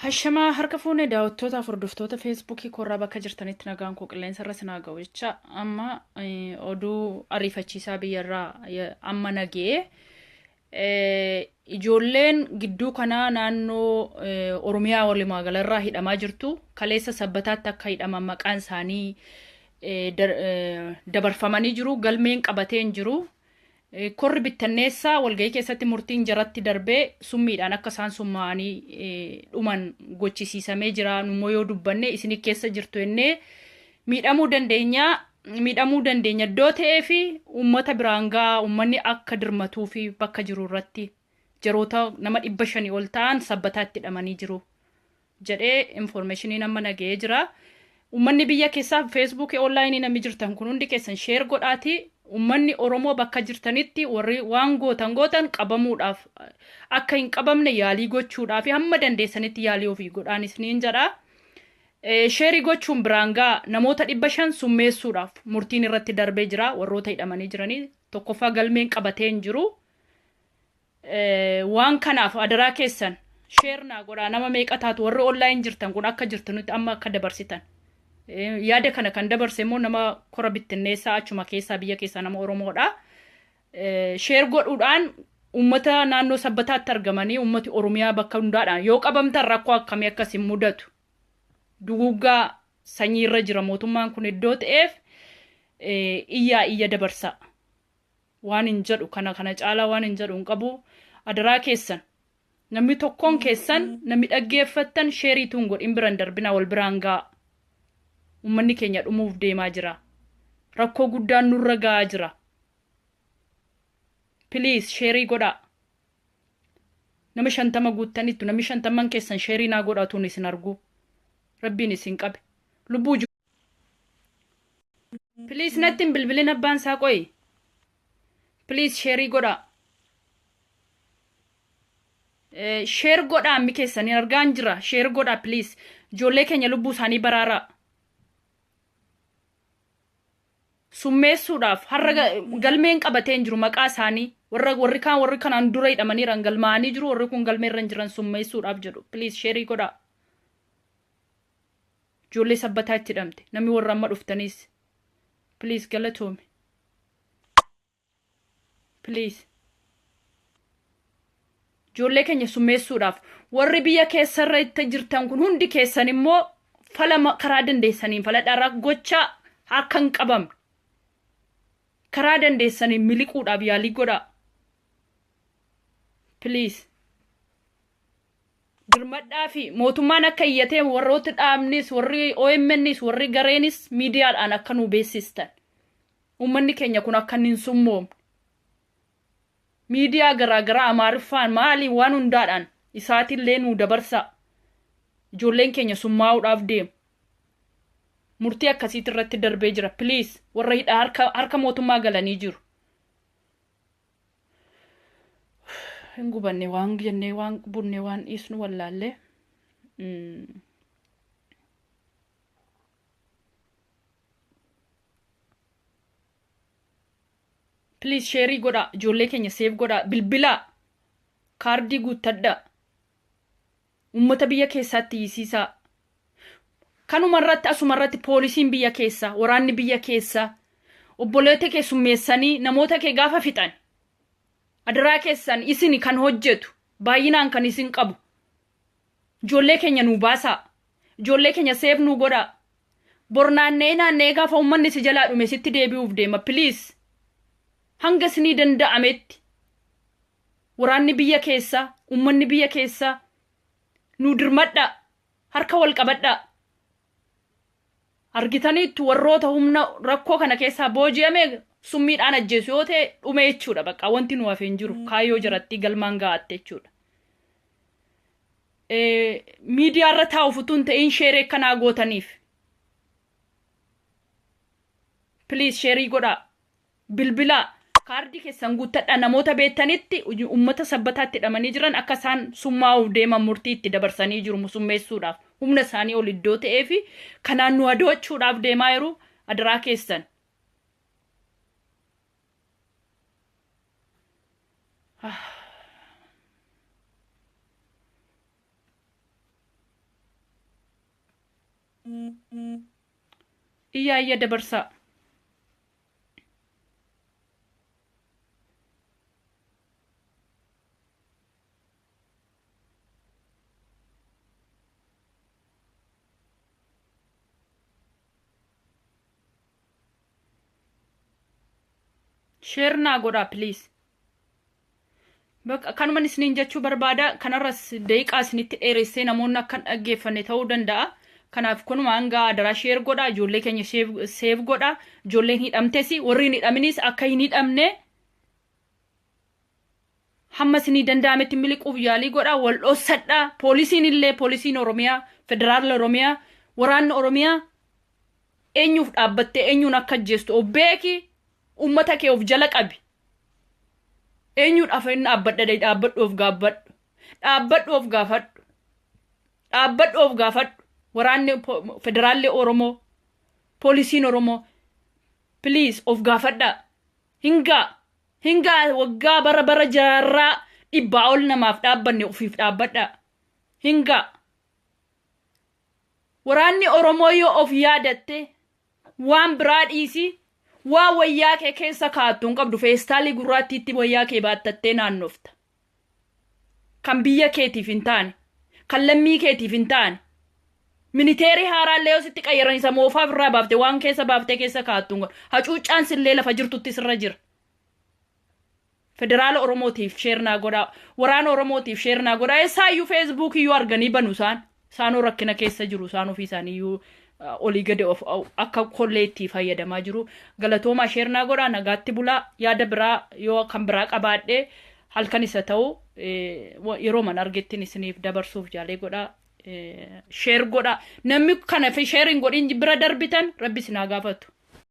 Hashamaa harka fuunee daawwattoota hordoftoota feesbuukii korraa bakka jirtanitti nagaan koo qilleensa irra sinaa ga'u jecha amma oduu ariifachiisaa biyyarraa amma nagee ijoolleen gidduu kanaa naannoo Oromiyaa walumaa galarraa hidhamaa jirtu kaleessa sabbataatti akka hidhaman maqaan isaanii dabarfamanii jiru galmeen qabatee hin jiru. Korri bittanneessaa walgahii keessatti murtiin jaratti darbee summiidhaan akka isaan summaa'anii dhuman gochisiisamee jira. Nummoo yoo dubbanne isin keessa jirtu jennee miidhamuu dandeenya. Miidhamuu dandeenya iddoo ta'ee fi uummata biraan gahaa uummanni akka dirmatuu fi bakka jiru irratti jaroota nama 500 ol ta'an sabbataatti hidhamanii jiru jedhee informationiin amma naga'ee jira. Uummanni biyya keessaa feesbuukii onlaayinii namni jirtan kun hundi keessan share godhaati. Uummanni Oromoo bakka jirtanitti warri waan gootan gootan qabamuudhaaf akka hin qabamne yaalii gochuudhaaf hamma dandeessanitti yaalii ofii godhaan isiniin jedha. Sheerii gochuun biraan gaa namoota 500 summeessuudhaaf murtiin irratti darbee jira warroota hidhamanii jiranii tokkoffaa galmeen qabatee hin jiru. Waan kanaaf adaraa keessan share naa godhaa nama meeqa taatu warri online jirtan kun akka jirtanitti amma akka dabarsitan. Yaada kana kan dabarse immoo nama kora bittinneessaa achuma keessaa biyya keessaa nama Oromoodha. Share godhuudhaan uummata naannoo sabbataatti argamanii uummati Oromiyaa bakka hundaadhaan yoo qabamtan rakkoo akkamii akkas hin mudatu. Duguuggaa sanyii irra jira mootummaan kun iddoo ta'eef iyyaa iyya dabarsaa. Waan hin jedhu kana kana caalaa waan hin jedhu hin qabu adaraa keessan namni tokkoon keessan namni dhaggeeffattan sheerii tuun godhin biran darbinaa wal biraan ga'a ummanni keenya dhumuuf deemaa jira rakkoo guddaan nurra ga'aa jira please sheerii godhaa nama 50 guuttanittu namni shantamman keessan sheerii naa godhatuun isin argu rabbiin isin qabe lubbuu Please natti hin bilbilin abbaan isaa qoyi. Please sheerii godhaa. Share godhaa ammi keessan argaan jira. Share godhaa please. Ijoollee keenya lubbuu isaanii baraaraa. Summeessuudhaaf har'a galmeen qabatee hin jiru maqaa isaanii. Warra warri kaan warri kanaan dura hidhamaniiran galmaa'anii jiru warri kun galmee irra hin jiran summeessuudhaaf jedhu. Please sheerii godhaa. Ijoollee sabbataa itti hidhamte. Namni warra amma dhuftaniis. Please galatoomi. Please. Ijoollee keenya summeessuudhaaf warri biyya keessarra itti jirtan kun hundi keessan immoo fala karaa dandeessaniin faladhaa gochaa akka hin qabamne. Karaa dandeessaniin miliquudhaaf yaalii godhaa. Please. Dirmadhaafi mootummaan akka iyyatee warrooti dhaabnis warri OMNs warri gareenis miidiyaadhaan akka nu beeksistan. Uummanni keenya kun akka inni hin summoomne. Miidiyaa garaagaraa Amaariffaan maaliin waan hundaadhaan isaatillee nu dabarsaa. Ijoolleen keenya summaa'uudhaaf deemu. Murtii akkasiitti irratti darbee jira. Please warra hidhaa harka mootummaa galanii jiru. Hin gubanne waan jennee waan bunne waan dhiisnu wallaallee. Please sheerii godhaa ijoollee keenya save godhaa bilbilaa kaardii guuttadhaa uummata biyya keessaatti hiisiisaa. Kanuma irratti asuma irratti poolisiin biyya keessaa waraanni biyya keessaa obboleetta kee summeessanii namoota kee gaafa fixan adaraa keessan isin kan hojjetu baay'inaan kan isin qabu ijoollee keenya nuu baasaa ijoollee keenya save nuu godhaa bor naanna'ee naanna'ee gaafa uummanni si jalaa dhume sitti deebi'uuf deema please hanga isinii danda'ametti waraanni biyya keessaa uummanni biyya keessaa nuu dirmadhaa harka wal qabadhaa argitaniittu warroota humna rakkoo kana keessaa booji'ame summiidhaan ajjeesu yoo ta'e dhume jechuudha bakka wanti nu hafe hin jiru kaayyoo jaratti galmaan ga'atte jechuudha. Miidiyaarra taa'uuf utuu hin ta'in share akkanaa gootaniif. Please, share godhaa. Bilbilaa. Kaardii keessan guuttadhaa, namoota beektanitti. Uummata Sabbataatti hidhamanii jiran akka isaan summaa'uuf deeman murtii itti dabarsanii jiru. Summeessuudhaaf humna isaanii ol iddoo ta'ee fi kanaan nu adoochuudhaaf deemaa jiru, adaraa keessan. Iyyaa iyya dabarsaa. Share naa godhaa, please. Bakka kanuman isiniin jechuu barbaada. Kanarras daqiiqaa isinitti dheeressee namoonni akka hin dhaggeeffanne ta'uu danda'a. Kanaaf kunuma hanga adaraa share godhaa, ijoollee keenya save godhaa. Ijoolleen hidhamtes, warri hin hidhaminis akka hin hidhamne hamma isinii danda'ametti miliquuf yaalii godhaa, wal dhoossadhaa. Poolisiin illee, poolisiin Oromiyaa, federaala Oromiyaa, waraanni Oromiyaa eenyuuf dhaabbattee eenyuun akka ajjeestu of beeki, uummata kee of jala qabi. Eenyuudhaaf inni dhaabbadha? Dhaabbadhu, of gaabbadhu. Dhaabbadhu, of gaafadhu. Dhaabbadhu, of gaafadhu. Waraanni federaalli Oromoo, poolisiin Oromoo, please of gaafadhaa. Hingaa hingaa, waggaa bara bara jaarraa 100 ol namaaf dhaabbanne, ofiif dhaabbadhaa. Hingaa. Waraanni Oromoo yoo of yaadatte, waan biraa dhiisi, waan wayyaa kee keessa kaa'attu hin qabdu, feestaalii gurraattiitti wayyaa kee baattattee naannofta. Kan biyya keetiif hin taane, kan lammii keetiif hin taane, miniteerii haaraallee yoo sitti qayyaran isa moofaaf irraa baafte waan keessa baaftee keessa kaa'attu hin godhu. Hacuuccaan sillee lafa jirtutti sirra jira. Federaala Oromootiif share naa godhaa. Waraana Oromootiif share naa godhaa. Eessaayyuu Facebook iyyuu arganii banu isaan. Isaanoo rakkina keessa jiru. Isaan ofii isaaniiyyuu olii gadi of akka kolleetti fayyadamaa jiru. Galatoomaa, share naa godhaa. Nagaatti bulaa. Yaada biraa yoo kan biraa qabaadhee halkan isa ta'u yeroo man argettiin isiniif dabarsuuf jaalee godhaa. Share godhaa. Namni kana share hin godhin bira darbitan, rabbi isin haa gaafatu.